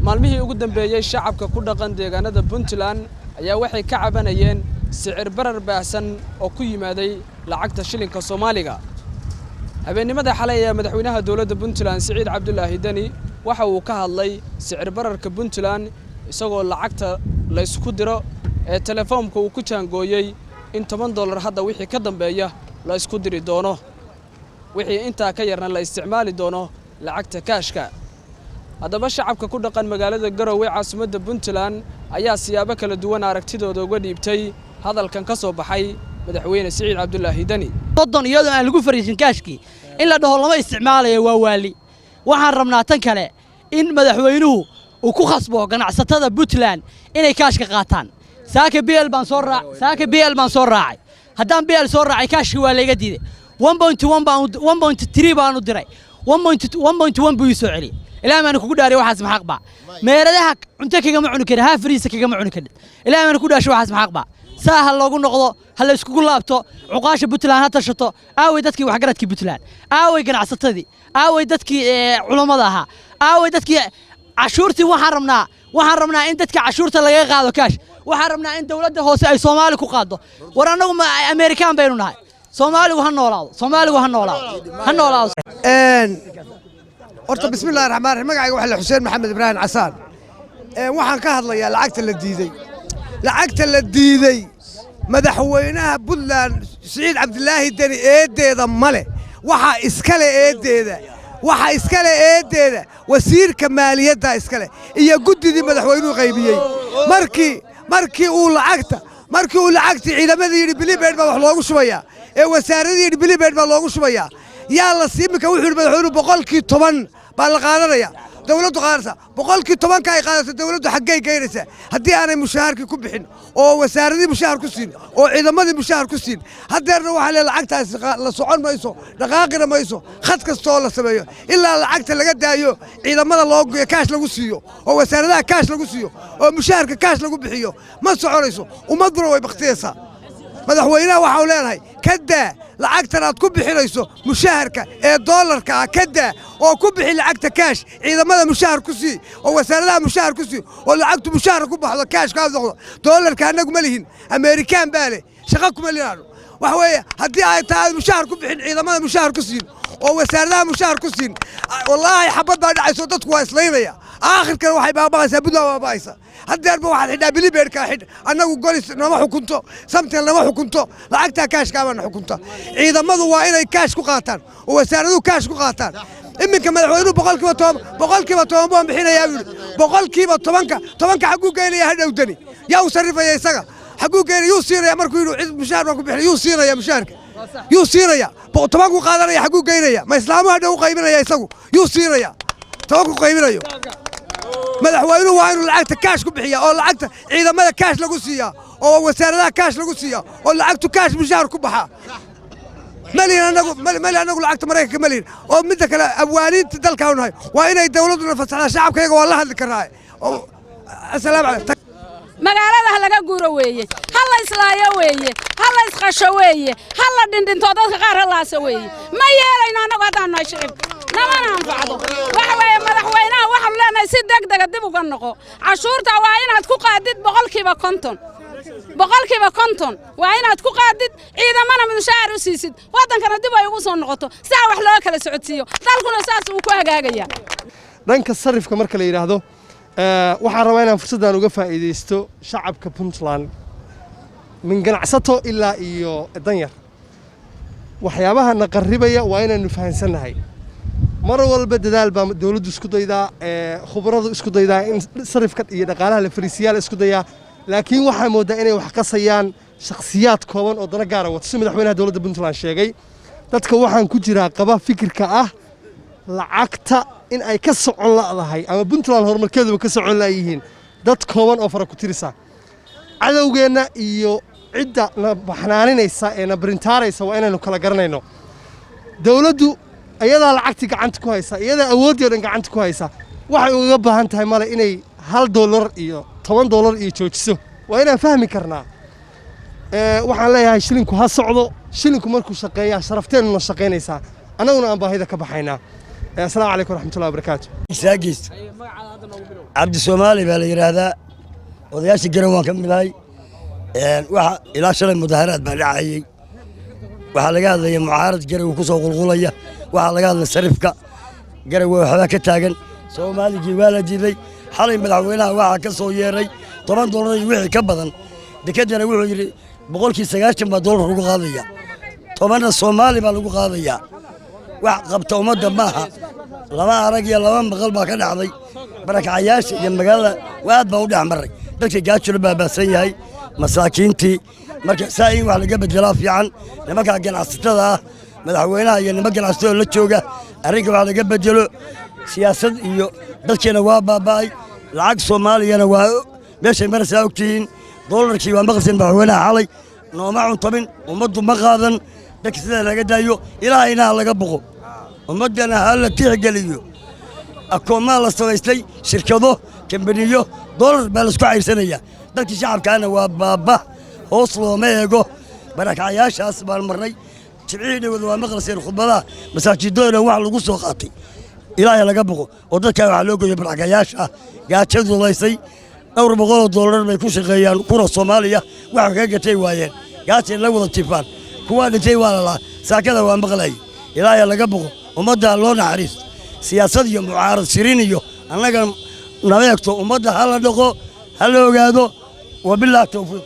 Maalmihii ugu dambeeyey, shacabka ku dhaqan deegaanada Puntland ayaa waxay ka cabanayeen sicir barar baahsan oo ku yimaaday lacagta shilinka Soomaaliga. Habeennimada xalay ayaa madaxweynaha dowladda Puntland, Siciid Cabdulaahi Deni, waxa uu ka hadlay sicir bararka Puntland, isagoo lacagta la isku diro ee telefoonka uu ku jaangooyey in $10 hadda wixii ka dambeeya la isku diri doono, wixii intaa ka yarna la isticmaali doono lacagta kaashka. Haddaba, shacabka ku dhaqan magaalada Garowe, caasimadda Puntland, ayaa siyaabo kala duwan aragtidooda uga dhiibtay hadalkan ka soo baxay madaxweyne Siciid Cabdulaahi Deni. 30 iyadoo aan lagu fariisin kaashkii in la dhaho lama isticmaalayo waa waali. Waxaan rabnaa tan kale in madaxweynuhu uu ku khasbo ganacsatada Puntland inay kaashka qaataan. Saaka BL baan soo raac, saaka BL baan soo raacay. Haddaan BL soo raacay, kaashkii waa layga diiday. 1.1 baan, 1.3 baan u diray, 1.1 buu ii soo celiyey. Ilaah baan kugu dhaariy, waxaas maxaq baa? Meheradaha cunto kagama cuni karin, haa, fariisa kagama cuni karin. Ilaah baan ku dhaashay, waxaas maxaq baa? Saa ha loogu noqdo, ha la iskugu laabto. Cuqaasha Puntland ha tashato. Aaway dadkii waxgaradkii Puntland? Aaway ganacsatadii? Aaway dadkii culammada ahaa? Aaway dadkii cashuurtii? Waxaan rabnaa in dadka cashuurta laga qaado kaash. Waxaan rabnaa in dowladda hoose ay Soomaali ku qaaddo. War, annagu ma Amerikaan baynu nahay? Soomaaligu ha noolaado, Soomaaligu ha noolaado, ha noolaado. Horta, bismillahi raxmaan raxiim. Magacayga waxaa la Xuseen Maxamed Ibraahim Casaan. Waxaan ka hadlayaa lacagta la diidey, lacagta la diidey. Madaxweynaha Puntland, Siciid Cabdilaahi Deni, eeddeeda male. Waxaa iskale eeddeeda, waxaa iskale eeddeeda wasiirka maaliyadda iskale iyo guddidii madaxweynuhu qaybiyey. Markii uu lacagtii ciidamadii yidhi bilibeed baa wax loogu shubayaa, ee wasaaradii yidhi bilibeed baa loogu shubayaa, yaa la sii. Iminka wuxuu yidhi madaxweynuhu 10% baa la qaadanaya, dowladdu qaadanaysa. 10%-ka ay qaadato dowladdu xaggay geynaysaa haddii aanay mushaharkii ku bixin oo wasaaradii mushahar ku siin oo ciidamadii mushahar ku siin? Haddeerna waxaa le lacagtaasi la socon mayso, dhaqaaqina mayso khad kasta oo la sameeyo ilaa lacagta laga daayo ciidamada loo geeyo, kaash lagu siiyo oo wasaaradaha kaash lagu siiyo oo mushaharka kaash lagu bixiyo. Ma soconayso, ummadduna way baktiyaysaa. Madaxweynaha waxau leenahay, ka daa lacagtan aad ku bixinayso mushaharka ee doolarka ah, ka daa oo ku bixi lacagta kaash. Ciidamada mushahar ku sii oo wasaaradaha mushahar ku sii oo lacagtu mushahar ku baxdo, kaash ka noqdo. Doolarka annagu ma lihin, Ameerikaan baa leh, shaqo kuma lihaano. Waxa weeye, haddii ay tahay aad mushahar ku bixin, ciidamada mushahar ku siin oo wasaaradaha mushahar ku siin, wallaahi xabad baa dhacayso, dadku waa islaynaya. Aakhirkana waxay baaba'aysaa Puntland, baaba'aysa. Haddeerba waxaad xidhaa bilibeedhkaa xidh. Annagu Golis nama xukunto, Samtel nama xukunto, lacagtaa kaashkaabaana xukunta. Ciidamadu waa inay kaash ku qaataan oo wasaaraduhu kaash ku qaataan. Iminka madaxweynuhu 10%, 10% baan bixinayaa buu yidhi. 10%-ka, tobanka xagguu geynaya hadhow Deni? Yaa u sarrifaya isaga? Xagguu geynaya? Yuu siinaya? Markuu yidhi cid mushaar baan ku bixinaya, yuu siinaya mushaharka? Yuu siinaya? Tobankuu qaadanaya, xagguu geynaya? Ma islaamuhu hadhow u qaybinaya isagu? Yuu siinaya tobanku qaybinayo? Madaxweynuhu waa inuu lacagta kaash ku bixiya oo lacagta ciidamada kaash lagu siiyaa oo wasaaradaha kaash lagu siiyaa oo lacagtu kaash mushaar ku baxaa. Malihin anagu, mali anagu lacagta Maraykanka malihin. Oo midda kale, abwaaniinta dalkaanu nahay, waa inay dawladduna fasaxdaa. Shacabkayaga waa la hadli karnaa. Asalaamu calaykum. Magaalada ha laga guuro weeye, ha la islaayo weeye, ha la isqasho weeye, ha la dhindhinto, dadka qaar ha laaso weeye. Ma yeelayno annagu haddaan nahay shicib, namana anfacdo. Waxa weeye, madaxweynaha waxaanu leenahay si deg dega dib uga noqo cashuurta. Waa inaad ku qaadid 50%, 50% waa inaad ku qaadid, ciidamana mushaar u siisid, waddankana dib ay ugu soo noqoto, saa wax loo kala socodsiiyo, dalkuna saas uu ku hagaagaya. Dhanka sarifka marka la yidhaahdo, waxaan rabaa inaan fursaddan uga faa'iidaysto shacabka Puntland, min ganacsato ilaa iyo danyar. Waxyaabaha na qarribaya waa inaanu fahansannahay. Mar walba dadaal baa dowladdu isku daydaa, khubaradu isku daydaa in sarifka iyo dhaqaalaha la fariisiyaal isku dayaa, laakiin waxaa mooddaa inay wax qasayaan shakhsiyaad kooban oo dana gaara wata. Si madaxweynaha dowladda Puntland sheegay, dadka waxaan ku jiraa qaba fikirka ah lacagta in ay ka socon la'dahay ama Puntland horumarkeeduba ka socon la'yihiin dad kooban oo fara ku tirisa. Cadowgeenna iyo cidda na baxnaaninaysa ee na barintaaraysa waa inaynu kala garanayno. Dowladdu iyadaa lacagtii gacanta ku haysa, iyadaa awooddii o dhan gacanta ku haysa. Waxay ugaga baahan tahay male inay $1 iyo $10 iyo joojiso. Waa inaan fahmi karnaa. Waxaan leeyahay, shilinku ha socdo. Shilinku markuu shaqeeyaa sharafteenuna shaqaynaysaa, annaguna aan baahida ka baxaynaa. Asalaamu calaykum waraxmatullahi wabarakaatu. Saagiis Cabdi Soomaali baa la yidhaahdaa. Odayaasha Garan waan ka mid ahay. Waxa ilaa shalay mudaharaad baa dhacayey. Waxaa laga hadlaya mucaarad Garowe ku soo qulqulaya. Waxaa laga hadlay sarifka Garowe, waxbaa ka taagan. Soomaaligii waa la diiday. Xalay madaxweynaha waxaa ka soo yeeray $10 iyo wixii ka badan. Dekedana wuxuu yidhi 90% baa doolar lagu qaadaya, 10-na Soomaali baa lagu qaadayaa. Wax qabta ummadda maaha. Laba arag iyo laba maqal baa ka dhacday barakacayaasha iyo magaalada. Aad baan u dhex maray. Dadka gaajula baabaasan yahay, masaakiintii. Marka saa in wax laga bedelaa fiican. Nimankaa ganacsatada ah, madaxweynaha iyo niman ganacsatada la jooga, arrinka wax laga bedelo. Siyaasad iyo dadkeena waa baaba'ay. Lacag Soomaaliyana waa meeshay maraysaa ogtihiin. Doolarkii waa maqalseen. Madaxweynaha xalay nooma cuntamin, ummaddu ma qaadan. Dadka sidaa laga daayo, Ilaahayna ha laga boqo, ummaddana ha la tixgeliyo. Akoomaa la samaystay, shirkado, kambaniyo, doolar baa laisku cayrsanaya. Dadkii shacabkaana waa baaba, hoos looma eego. Barakacayaashaas baan marnay jimcihii dhowada. Waa maqlaseen khudbadaha masaajidada dhan wax lagu soo qaatay. Ilaahay laga boqo oo dadkaa waxaa loo geeyo barakacayaasha ah gaajadu laysay. Dhowr boqoloo doolar bay ku shaqeeyaan kuna Soomaaliya, waxa kaga gatay waayeen, gaajay la wada jifaan. Kuwaa dhintay waa lalaa, saakada waa maqlayay. Ilaahay laga boqo, ummadda loo naxariisto. Siyaasad iyo mucaarad shirin iyo annaga nama egto. Ummadda ha la dhaqo, ha la ogaado. Wabillahi towfiiq.